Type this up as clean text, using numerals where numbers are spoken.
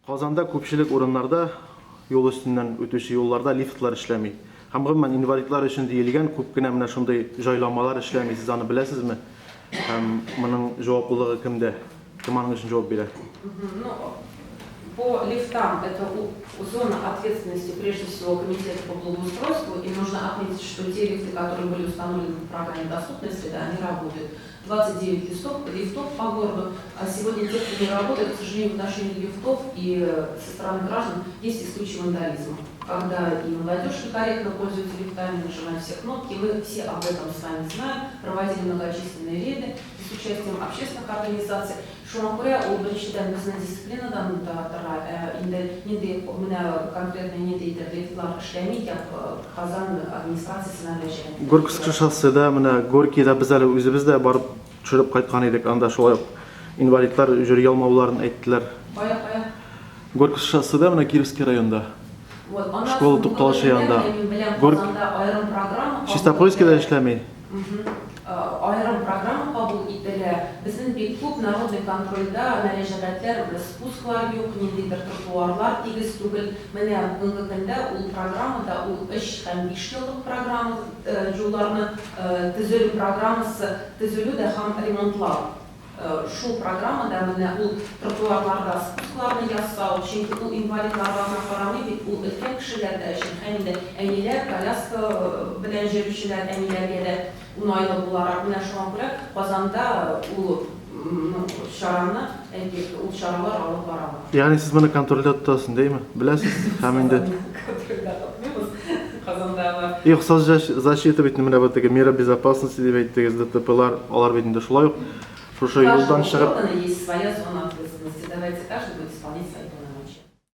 Казанда күпчелек урыннарда юл өстеннән үтүче юлларда лифтлар эшләми. Һәм гомумән инвалидлар өчен диелгән күп кенә менә шундый җайламалар эшләми. Сез аны беләсезме? Һәм моның җаваплылыгы кемдә? Кем аның өчен җавап бирә? Ну, по лифтам это зона ответственности прежде всего комитета по благоустройству. И нужно отметить, что те лифты, которые были установлены в программе «Доступная среда», они работают. 29 лифтов по городу. А сегодня те, кто не работает, к сожалению, в отношении лифтов и со стороны граждан есть и случаи вандализма. Когда и молодежь некорректно пользуется лифтами, нажимая все кнопки, мы все об этом с вами знаем, проводили многочисленные рейды с участием общественных организаций. Шуңа күрә ул беренчедән безнең дисциплинадан да тора, ә инде нинди менә конкретно ниндидер лифтлар эшләми икән, Казан администрациясенә мөрәҗәгать итәргә. Горьковский шосседа, менә Горькийда без әле үзебез дә барып төшереп кайткан идек. Анда шулай ук инвалидлар йөри алмауларын әйттеләр. Кая, кая? Горьковский шосседа, менә Кировский районда. Вот, аннан Школа соң тукталышы бүгенге янында. көндә мин беләм, Горь Казанда аерым программа кабул Чистопольскийда ителә. эшләми. Аерым программа кабул ителә. Безнең бик күп народный контрольдә мәрәҗәгатьләр, спусклар юк, ниндидер тротуарлар тигез түгел. Менә бүгенге көндә ул программада, ул өч һәм биш еллык программа, юлларны төзелү программасы, төзелү дә һәм ремонтлау. Шул программада менә ул тротуарларда спускларны ясау, чөнки ул инвалидларга гына карамый бит, ул өлкән кешеләр дә өчен һәм инде әниләр, коляска белән җөрүчеләр әниләргә дә унайлы буларак. Менә шуңа күрә Казанда ул чараны, әйтик, ул чаралар алып баралар. Ягъни сез моны контрольдә тотасыз, дәйме? Беләсез һәм инде. Контрольдә тотмыйбыз. Казанда аны. Юк, соцзащита бит менә бу теге мера безопасности дип әйттегез, ДТПлар, алар бит инде шулай ук шушы юлдан чыгып. У каждого органа есть своя зона.